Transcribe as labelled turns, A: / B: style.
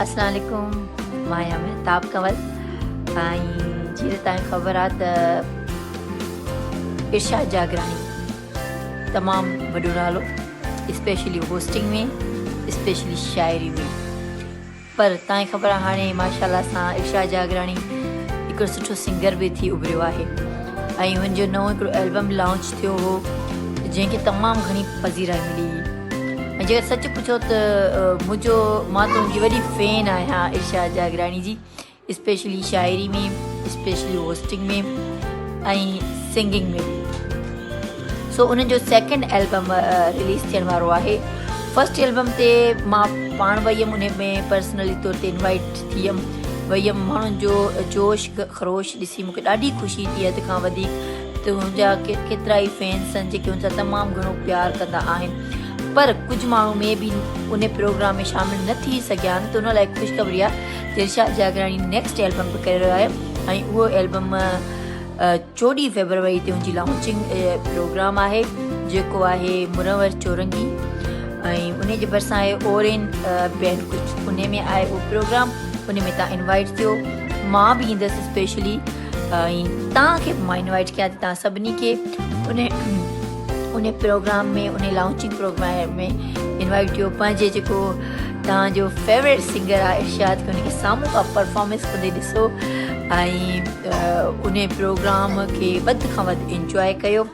A: اسلام عليڪم، مان آهيان مهتاب ڪنول ۽ جيئن ته توهان کي خبر آهي ته ارشاد جاگراڻي تمام وڏو نالو اسپيشلي هوسٽنگ ۾ اسپيشلي شاعري ۾، پر توهان کي خبر آهي هاڻي ماشاء الله سان ارشاد جاگراڻي هڪڙو سٺو سنگر به ٿي اڀريو آهي ۽ هن جو نئون هڪڙو البم لانچ ٿيو هو جنهن کي تمام گهڻي پذيرائي ملي هئي ۽ جيڪر سچ پڇو ته منهنجو مان ته هن جي وڏي فين آهيان ارشاد جاگراڻي جي، اسپيشلي شاعري ۾، اسپيشلي هوسٽنگ ۾ ۽ سنگنگ ۾ به. سو انهن جو سيڪنڊ البم رليز ٿيڻ وارو آهي. فرسٽ البم تي مان پاڻ وئي هيم، انهي ۾ پرسنلي طور تي انوائيٽ ٿي هيم، وئي هيم. ماڻهن جو جوش خروش ڏسي مونکي ڏاڍي خوشي ٿي حد کان وڌيڪ ته هن جا ڪيترا ئي فينس آهن جيڪي هن سان تمام گهڻو پيار ڪندا آهن. پر ڪجهه ماڻهو مي بي ان پروگرام ۾ شامل نه ٿي سگهيا آهن ته ان لاء خوشخبري آهي ته ارشاد جاگراڻي نيڪسٽ البم به ڪري رهيو آهي ۽ اهو البم 14 فيبروري تي ان جي لانچنگ پروگرام آهي جيڪو آهي منور چورنگي ۽ ان جي ڀرسان آهي اورين بينڊ ڪجهه ان ۾ آهي اهو پروگرام. ان ۾ تان انوائٽ ٿيو، مان به ايندس اسپيشلي ۽ تان کي به مان انوائٽ ڪيان ٿي. تان سڀني کي ان ان پروگرام ۾ ان لانچنگ پروگرام ۾ انوائٽ ڪيو. پنهنجي جيڪو تان جو فيورٽ سنگر آهي ارشاد کي ان کي سامهون کان پرفارمنس ڪندي ڏسو ۽ ان پروگرام کي وڌ کان وڌ انجواء ڪيو.